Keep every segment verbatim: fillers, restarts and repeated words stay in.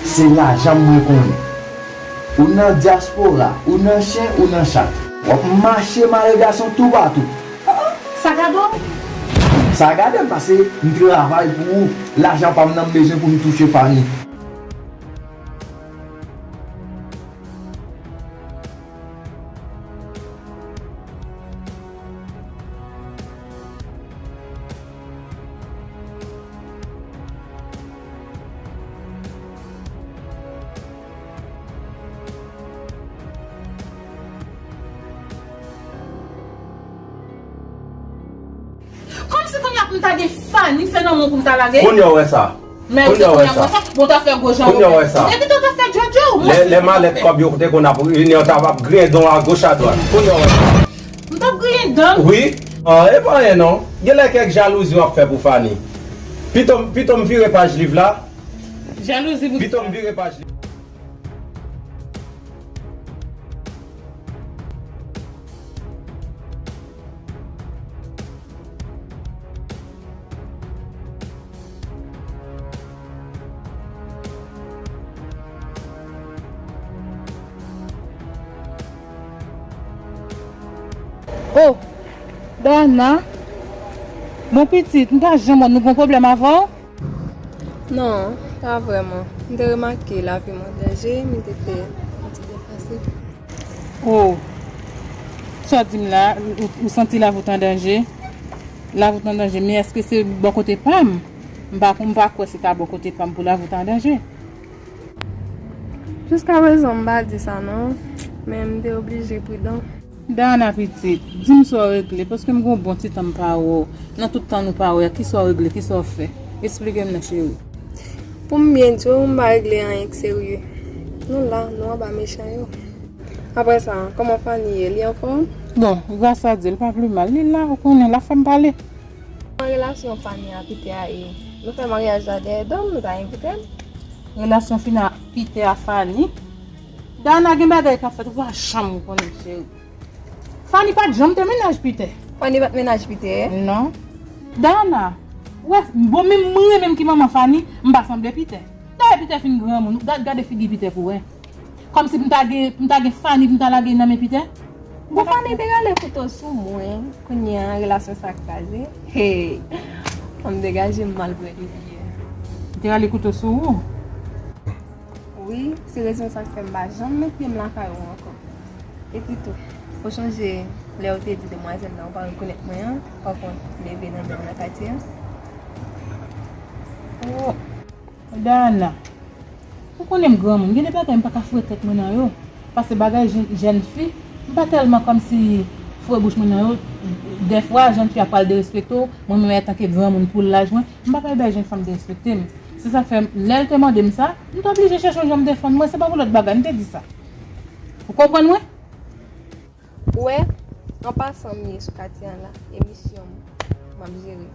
Se lajan m mwen konnen. Ou nan dyaspora, ou nan chen, ou nan chat. W ap mache mare gason toupatou. Oh, oh, sa gade w? Sa gade m pase m travay pou ou. Lajan pa m nan m bezwen pou m touche Fanny. Kòmsi kounye a pou m ta gen Fanny, se nan men w pou m ta lage? Kounye a w wè sa? Men kounye a w wè sa? Bon, w ta fè gwo jan w wè sa? Epi tou ta fè djodjo. Lè, lè malèt kòb yo te konn ap reyini, w ta ap griyen don agoch adwat. Kounye a w wè sa? M t ap griyen dan? Wi. An, e pa anyen non. Genlè kèk jalouzi w ap fè pou Fanny. Pito, pito m vire paj liv la. Jalouzi pou... Pito m vire paj liv. Oh, Dana. Bon pitit, m pa janm wè nou gon pwoblèm avè w. Non, pa vrèman. M te remake lavi m an danje, m te fè yon ti deplase. Oh, sa w di m la, ou, ou santi lavi w t an danje? Lavi w t an danje, men èske se bò kote pa m? M pa, m pa kwè se ta bò kote pa m pou lavi w t an danje. Jiskaprezan, m pa di sa non, men m te oblije pridan. Dana pitit, di m sa w regle, paske m gon bon ti tan m pa wè w. Nan tout tan nou pa wè a, kisa w regle, kisa w fè? Eksplike m non, cheri. Pou m byen di w, m pa regle anyen k serye. Nou la, nou anba mechan yo. Apre sa, kòman Fanny ye? Li anfòm? Bon, gras a Dye, li pa pi mal. Li la, ou konnen, l ap fè m pale. Kòman relasyon Fanny a Peter a ye? Nou fè maryaj la dèyè do m, nou ta envite l. Relasyon Fanny a Peter a Fanny? Dana, gen bagay k ap fèt, ou pa janm konnen, cheri. Fanny pa t janm te mennaj Peter. Fanny pa t mennaj Peter? Non. Dana, ou wè, bon, menm mwen menm ki manman Fanny, m pa sanble Peter. Dayè Peter fin granmoun, gad, gade figi Peter pou wè. Kòmsi pou m ta gen, pou m ta gen Fanny, pou m ta lage nan men Peter. Bon, Fanny te rale kouto sou mwen, kounye a relasyon sa kraze. Hey! Fò m degaje m m al pran Peter. Li te rale kouto sou ou? Wi, se rezon sa k fè m pa janm met pye m lakay ou ankò. Epi tou, ou chonje lè ou te di demwazèl la ou pa rekonèt mwen an, pankont leve nan men w nan katye a? Oh, Dana, ou konnen m granmoun, gen de bagay m pa ka foure tèt mwen nan yo. Paske bagay jèn, jèn fi, m pa tèlman kòmsi foure bouch mwen nan yo. Dèfwa, jèn fi a pral derespekte w, mwen menm antanke granmoun pou laj mwen, m pa ka bay jèn fanm derespekte m. Se sa k fè, lè l te mande m sa, m te oblije chèche yon jan m defann mwen, se pa pou lòt bagay, m te di sa. Ou konprann mwen? Ou wè, an pasan m ye sou katye an la, e misyon m, m ap jere.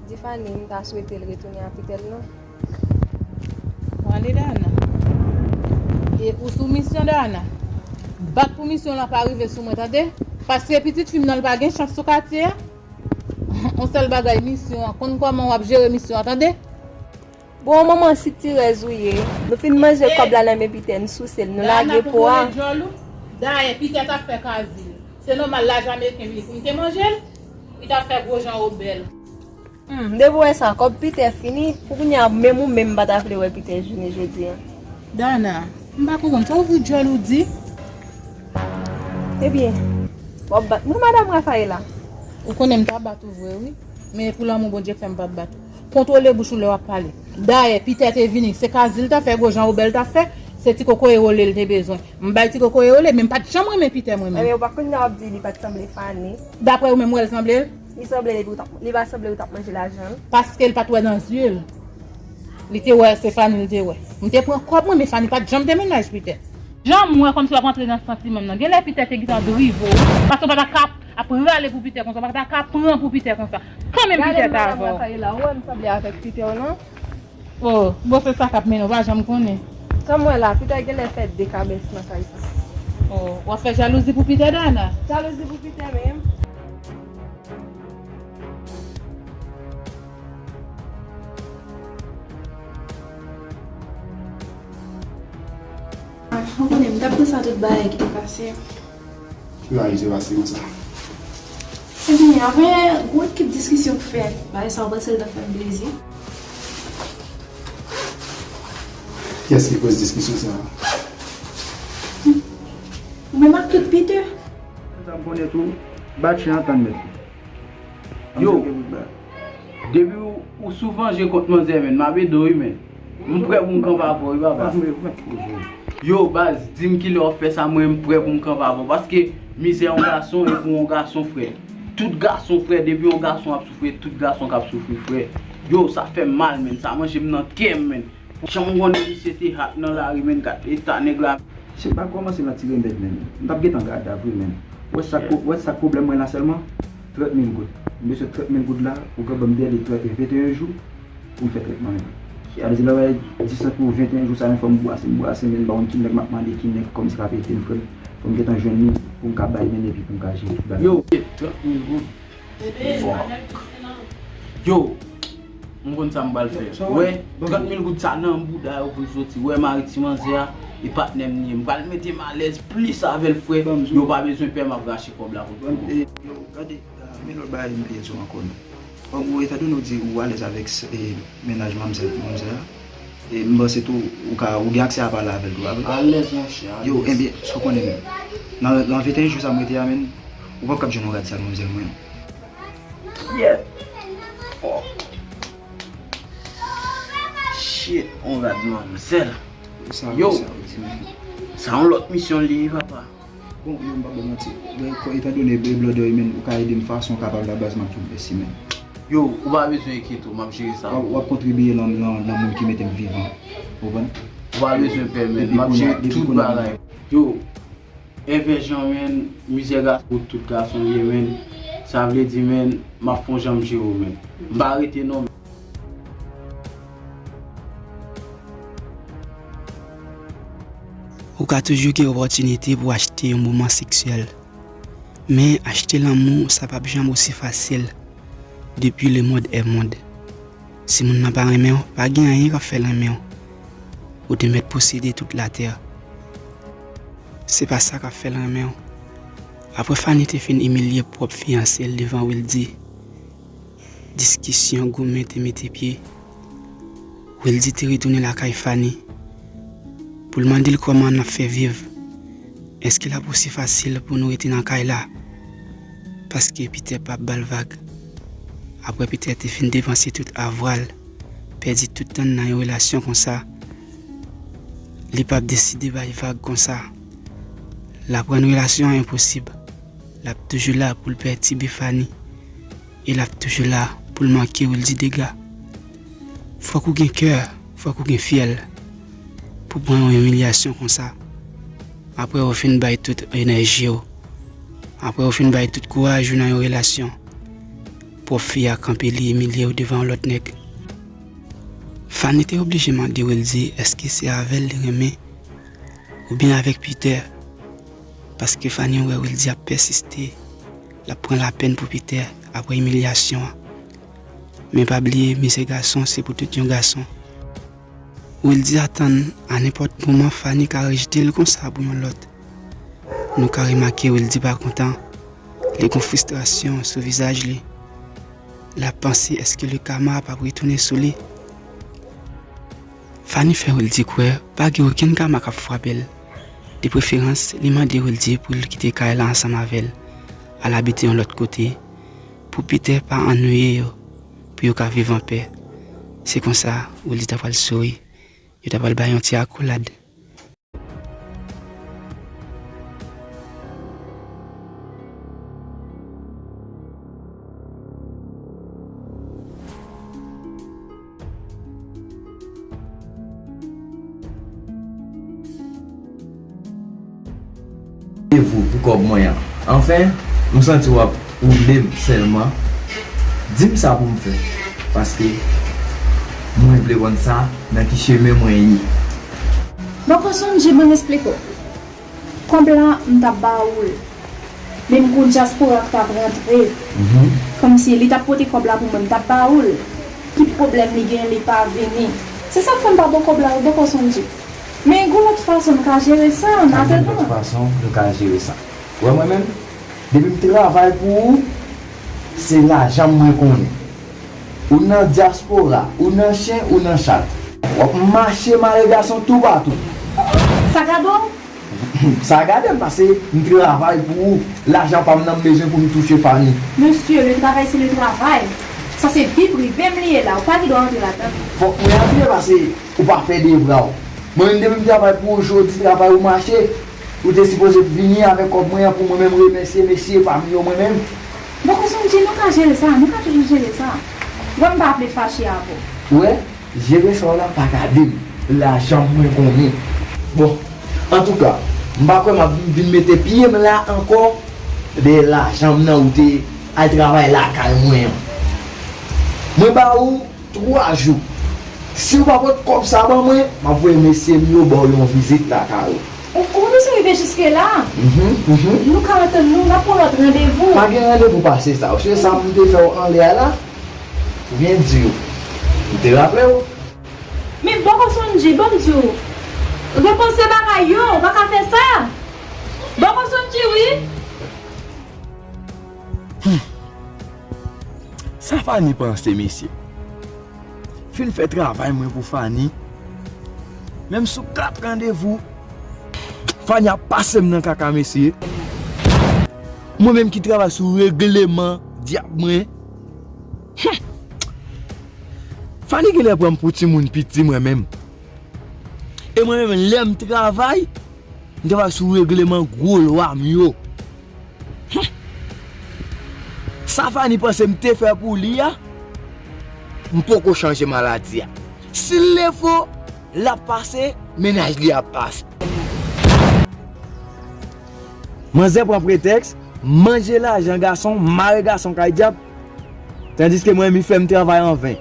Di Fanny, m ta swete l retounen a Peter l non. Ou ale, Dana. E ou sou misyon, Dana. Bat pou misyon lan pa rive sou mwen, tande? Paske pitit fi m nan, l pa gen chans sou katye a. On sèl bagay, misyon an. Konn kòman w ap jere misyon an, tande? Bon, manman sitirèz ou ye. Nou fin manje kòb la nan men Peter, n souse l, nou lage po a. Dayè, Peter t ap fè kazil. Se nòmal, laj ameriken vini pou m te manje l. Li t ap fè gwo jan obèl. Hmm, depi w wè sa, kòb Peter fini, pou kounye a, menm ou menm m pa ta vle wè Peter jounen jodi a. Dana, m pa konprann sa w ri djòl ou di. Ebyen, w ap bat mwen, madanm Rafaela? Ou konnen m ta bat ou vre, wi. Men pou lanmou Bondye k fè m p ap bat ou. Kontwole bouch ou lè w ap pale. Dayè, Peter te vini, se kazil l t ap fè, gwo jan obèl l t ap fè, se ti kokoye wole l te bezwen. M bay ti kokoye wole, men m pa t janm renmen Peter, mwen menm. Ebyen, ou pa konn lè w ap di li pa t sanble Fanny. Daprè ou menm, ou wè l sanble l? Li sanble li, li pa sanble ou t ap manje lajan l? Paske l pa t wè nan zye l. Li te wè, se Fanny l te wè. M te pran kòb mwen, men Fanny pa t janm te mennaj Peter. Jan m wè kòmsi w ap antre nan santiman m nan. Genlè Peter te gentan drive w, wi. Paske w pa ta ka ap rale pou Peter konsa, w pa ta ka pran pou Peter konsa. Kanmenm Peter ta avè w. Gade madanm Rafaela, ou wè m sanble avèk Peter, non? Oh, bon, se sa k ap mennen w, pa janm konnen. Sa m wè la, Peter genlè fè de kabès nan kay sa. Oh, w ap fè jalouzi pou Peter, Dana? Jalouzi pou Peter menm? Ou konnen, m t ap panse a tout bagay ki te pase. Ki bagay ki te pase konsa? Ebyen, apre gwo ekip diskisyon k fèt, bagay sa w panse l t ap fè m plezi? Kiyès ki koz diskisyon sa a? Ou menm ak tout Peter? Sa m konnen tou, Batchi antann mèt li. Yo, depi w, ou sou vanje kont manzè, menn, m ap ede w, wi, menn. M prè pou m kanpe avè w, wi, papa. Yo, baz, di m kilè w ap fè sa, mwen, m prè pou m kanpe avè w. Paske mizè yon gason e pou yon gason, frè. Tout gason, frè, depi yon gason ap soufri, tout gason k ap soufri, frè. Yo, sa fè m mal, menn. Sa manje m nan kè m, menn. Jan m konnen misye te hot nan lari, menn, gad eta nèg la. Se pa kòmanse nan ti remèd, menn. M t ap gentan gade a vre, menn. Wè sa k, wè sa k pwoblèm mwen la sèlman? Trant mil goud. M bezwen trant mil goud la pou granmoun m dèyè li trant, venteyen jou pou m fè trètman, menn. Sa vle di lè w wè di san pou venteyen jou sa, menn, fò m bwase, m bwase, menn, m pa konn ki nèg m ap mande, ki nèg kòm sa k ap ede m, frè m. Fò m gentan jwenn li pou m ka bay, menn, epi pou m ka jere tout bagay. Yo, trant mil goud. Fòk. Yo, m konn sa m pral fè. Wè, trant mil goud sa nan bouda yo pou l soti. Wè, mari ti manzè a, e patnè m li ye. M pral mete m alèz plis avè l, frè. Yo pa bezwen pè, m ap rache kòb la pou yo. Yo, gade, men lòt bagay m te di w ankò, non. Bon, ou, etandone w di ou alèz avèk, e, mennaj manmzèl, manmzèl la, e m panse tou, ou ka, ou gen aksè a pale avè l tou, pa vre? Alèz, monchè, alèz. Yo, ebyen, sa w konnen, menn. Nan, nan venteyen jou sa m rete a, menn, ou p ap kab jwenn yon rad sa, manmzèl mwen. Yeah. Fuck. Shit, on rad manmzèl. Yo, sa yon lòt misyon li ye, papa. Bon, yo, m p ap ba w manti. Etandone e blòdè, menn, ou ka ede m fason w kapab la, baz, m ap di w mèsi, menn. Yo, ou pa bezwen enkyete w, m ap jere sa. W ap, w ap kontribiye nan, nan, nan moun ki mete m vivan. Ou konprann? Ou pa bezwen pè, menn, m ap jere tout bagay. Yo, Èvè Jan, menn, mizè gason pou tout gason ye, menn. Sa vle di, menn, m ap fè yon jan m jere w, menn. M pa rete non, menn. Ou ka toujou gen opòtinite pou w achte yon moman seksyèl. Men achte lanmou, sa p ap janm osi fasil depi le monde est monde. Si moun nan pa renmen w, pa gen anyen k ap fè l renmen w. Ou te mèt posede tout latè. Se pa sa k ap fè l renmen w. Apre Fanny te fin imilye pwòp fiyanse l devan Wildy, diskisyon goumen te mete pye. Wildy te retounen lakay Fanny pou l mande l kòman n ap fè viv. Èske l ap osi fasil pou nou rete nan kay la? Paske Peter p ap ba l vag. Apre Peter te fin depanse tout avwa l, pèdi tout tan nan yon relasyon konsa, li p ap deside bay vag konsa. L ap rann relasyon an enposib. L ap toujou la pou l pètibe Fanny. E l ap toujou la pou l manke Wildy dega. Fòk ou gen kè, fòk ou gen fyèl pou pran yon imilyasyon konsa. Apre ou fin bay tout enèji w, apre ou fin bay tout kouraj ou nan yon relasyon, pwòp fi a kanpe li imilye w devan yon lòt nèg. Fanny te oblije mande Wildy èske se avè l li renmen oubyen avèk Peter, paske Fanny wè Wildy ap pèsiste, l ap pran lapèn pou Peter apre imilyasyon an. Men pa bliye, mizè gason se pou tout yon gason. Wildy atann a nenpòt moman Fanny ka rejte l konsa pou yon lòt. Nou ka remake Wildy pa kontan, li gon fristrasyon sou vizaj li. L ap panse èske le kama p ap retounen sou li. Fanny fè Wildy kwè pa gen okenn kama k ap frape l. De preferans, li mande Wildy pou l kite kay la ansanm avè l, al abite yon lòt kote, pou Peter pa annuiye yo, pou yo ka viv anpè. Se konsa, Wildy ta pral souri, yo ta pral bay yon ti akolad. Randevou pou kòb mwen an. Anfen, m santi w ap woule m sèlman. Di m sa pou m fè. Paske mwen vle konn sa, nan ki chemen mwen ye. Bòkò Sondji, ban m esplike w. Kòb la, m t ap ba ou l. Men m konn dyaspora k t ap rantre. Kòmsi li t ap pote kòb la pou mwen, m t ap ba ou l. Ki pwoblèm li gen, li pa vini? Se sa k fè m pa ba w kòb la, wi, Bòkò Sondji. Men gon lòt fason nou ka jere sa, an atandan. Pa gen lòt fason nou ka jere sa. Ou wè mwen menm, depi m travay pou ou, se lajan m mwen konnen. Ou nan dyaspora, ou nan chen, ou nan chat. W ap mache mare gason toupatou. Sa gade w? Sa gade m, pase m travay pou ou. Lajan pa m nan m bezwen pou m touche Fanny. Mesye, le travail c'est le travail. Sa se vi prive m li ye la, ou pa gen dwa antre ladan. Fòk mwen antre pase ou pa fè devwa w. Mwen menm depi m travay pou ou jodi, travay ou mache, ou te sipoze vini avèk kòb mwen an pou mwen menm remèsye mesye pami yo mwen menm. Bòkò Sondji, nou ka jere sa, nou ka toujou jere sa. Wè m pa vle fache avè w. Ou wè, jere sa w la pa ka de m. Lajan m mwen konnen. Bon, antouka, m pa kwè m ap vin mete pye m la ankò dèyè lajan m nan ou te al travay lakay mwen an. Mwen ba ou twa jou. Si w pa pot kòb sa ban mwen, m ap voye mesye m yo ba w yon vizit lakay ou. Ou, ou nou se rive jiske la? Mhm, mhm. Nou ka antann nou, n ap pran lòt randevou. Pa gen randevou pase sa. Ou se sa m te fè w anlè a la? Ou byen di w. M te raple w. Men Bòkò Sondji, ban m di w. Repanse bagay yo, ou pa ka fè sa. Bòkò Sondji, wi. Hmm. Sa Fanny panse, mesye? Fin fè travay mwen pou Fanny. Menm sou kat randevou, Fanny ap pase m nan kaka, mesye. Mwen menm ki travay sou regleman dyab mwen. Hmm. Fanny genlè pran m pou timoun piti mwen menm. E mwen menm, lè m travay, m travay sou regleman gwo lwa m yo. Humm! Sa Fanny panse m te fè pou li a, m poko chanje maladi a. Si l lefo, l ap pase, mennaj li ap pase. Manzè pran pretèks, manje lajan gason, mare gason kay dyab, tandiske mwen, mi fè m travay anven.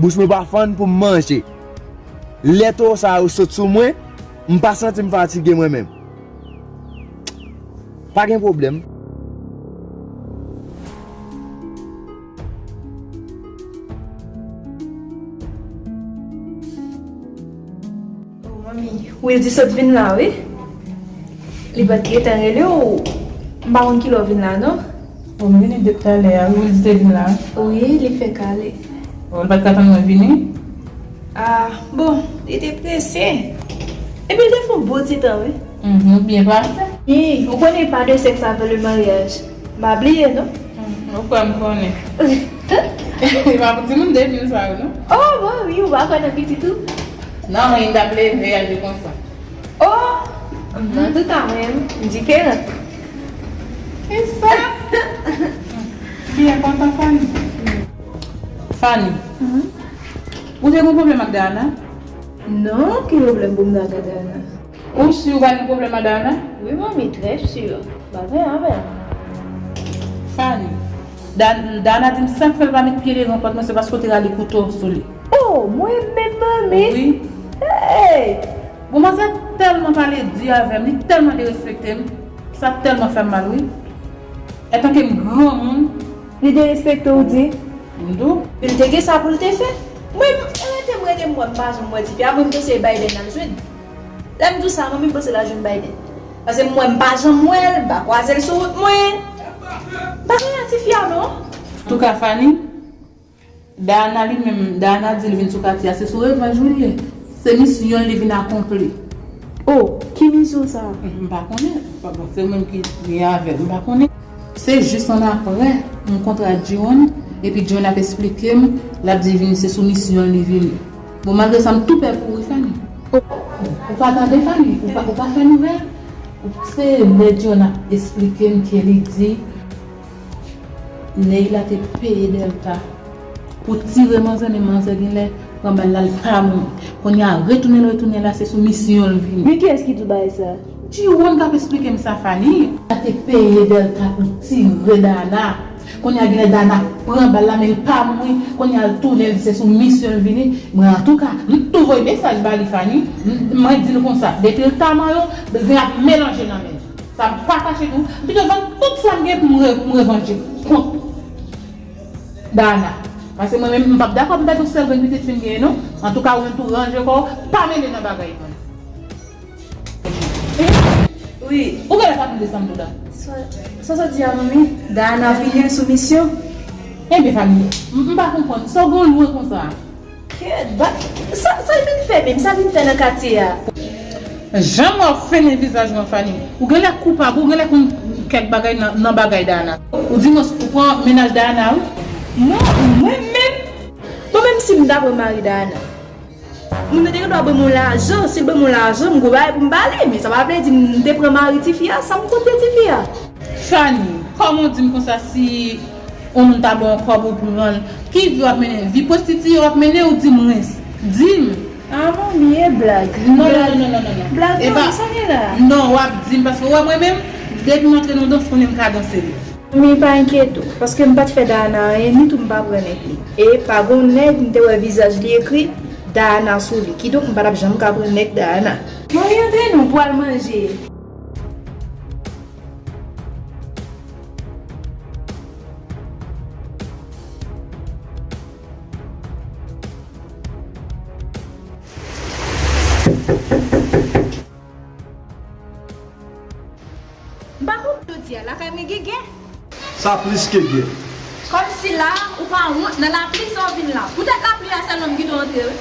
Bouch mwen pa fann pou m manje. Lè towo sa yo sot sou mwen, m pa santi m fatige mwen menm. Pa gen pwoblèm. Oh, manmi, Wildy sot vin la, wi. Li pa t gentan rele w. M pa konn kilè w vin la, non. Bon, m vini depi talè a, wi, Wildy te vin la. Wi, li fèk ale. Bon, li pa t ka tann mwen vini? Ah, bon, li te prese. Epi li te fè yon bon ti tan, wi. Mhm, ou byen pase. Wi, ou konnen pa de sèks avan le maryaj. M pa bliye, non? Mhm, ou kwè m konnen. E pa pou timoun debil sa yo, non? Oh, bon, wi, ou pa kwè nan pitit ou? Non, men li t ap leve aji konsa. Oh! Antouka, mwen, m diferan. Kisa? Byen kontan, Fanny. Fanny, ou te gen pwoblèm ak Dana? Non, ki pwoblèm pou m gen ak Dana? Ou si ou pa gen pwoblèm ak Dana? Wi, manmi, trè si. M pa gen avè l. Fanny, Dan-, Dana di m sa k fè l pa met pye devan pòt mwen, se paske w te rale kouto sou li. Oh, mwen menm, manmi? Wi. Hey! Bon, manzè tèlman pale di avè m, li tèlman derespekte m, sa tèlman fè m mal, wi. Antanke m granmoun. Li derespekte w, di? M di w. Li te gen sa pou l te fè. Mwen, rete m, rete m, mwen, m pa janm wè tifi a, mwen, m panse Biden l al jwenn. Lè m di w sa, manmi, m panse l al jwenn Biden. Paske m wè m pa janm wè l, m pa kwaze l sou wout mwen. M pa kwè nan tifi a, non. Antouka, Fanny, Dana li menm, Dana di li vin sou katye a, se sou revanj wi li ye. Se misyon li vin akonpli. Oh, ki misyon sa? M pa konnen. Pa bon, se mwen ki gen avè l, m pa konnen. Se jis annapre, m kontre ak John, epi John ap esplike m, l ap di vini se sou misyon li vini. Bon, malgre sa, m tou pè pou ou wi, Fanny. Oh, ou pa tande, Fanny? Ou pa, ou pa fè nouvèl? Se lè John ap esplike m ke li di, Neila te peye Delta pou tire manzè, men manzè genlè pran bal la, l pa mouri. Kounye a, retounen l retounen la, se sou misyon l vini. Men kiyès ki di w bagay sa? Jiwon k ap esplike m sa, Fanny. Sa te peye Delta pou tire Dana. Kounye a, genlè Dana pran bal la, men l pa mouri. Kounye a, l tounen, l di se sou misyon l vini. Mwen, antouka, m tou voye mesaj ba li, Fanny. M, mwen di l konsa, depi l ta manyen w, zen ap melanje nan men l. Sa m pa kache tou. M pito vann tout sa m gen pou m re-, pou m revanje kont Dana. Paske mwen menm, m p ap dakò pou m pèdi yon sèl grenn pitit fi m genyen, non. Antouka, ou menm tou, ranje kò w, pa mele nan bagay mwen. Wi. Ou genlè sa tou desann tou la. Sa, sa, sa di a, manmi? Dayana vini sou misyon. Ebyen, Fanny, m, m pa konprann. Sa w gen lwen konsa? Kèt, ba, sa, sa l vin fè menm? Sa l vin fè nan katye a? Jan m wè w fennen vizaj mwen, Fanny. Ou genlè koupab, ou genlè konn kèk bagay nan, nan bagay Dayana. Ou di mwen, ou pran mennaj Dayana, wi? Non, mwen menm. Bon, menm si m ta pran mari Dayana, moun nan te gen dwa ban m yon lajan. Si l ban m yon lajan, m gon bagay pou m pale, men sa pa vle di m te pran mari tifi a. Sa m konte tifi a? Fanny, kòman w di m konsa si yon moun ta ba w kòb ou pran l? Ki vi w ap mennen? Vi pwostitiye w ap mennen ou di m rens? Di m. Ah, manmi, e blag. Non, non, non, non, non, non, non. Blag, non, sa gen la? Non, w ap di m, paske w wè mwen menm, depi m antre nan dans, konnen m ka danse li. Manmi, pa enkyete w, paske m pa t fè Dayana anyen, ni tou m pa pran nèg li. E pa gon nèg m te wè vizaj li ekri Dayana sou li. Kidonk, m pa t ap janm ka pran nèg Dayana. Manmi, antre nou pou al manje. M pa konprann jodi a, lakay mwen gen gè. Sa plis ke gè. Kòmsi la, ou pa wont nan lapli sa w vin la. Poutèt lapli a sèlman m kite w antre wi.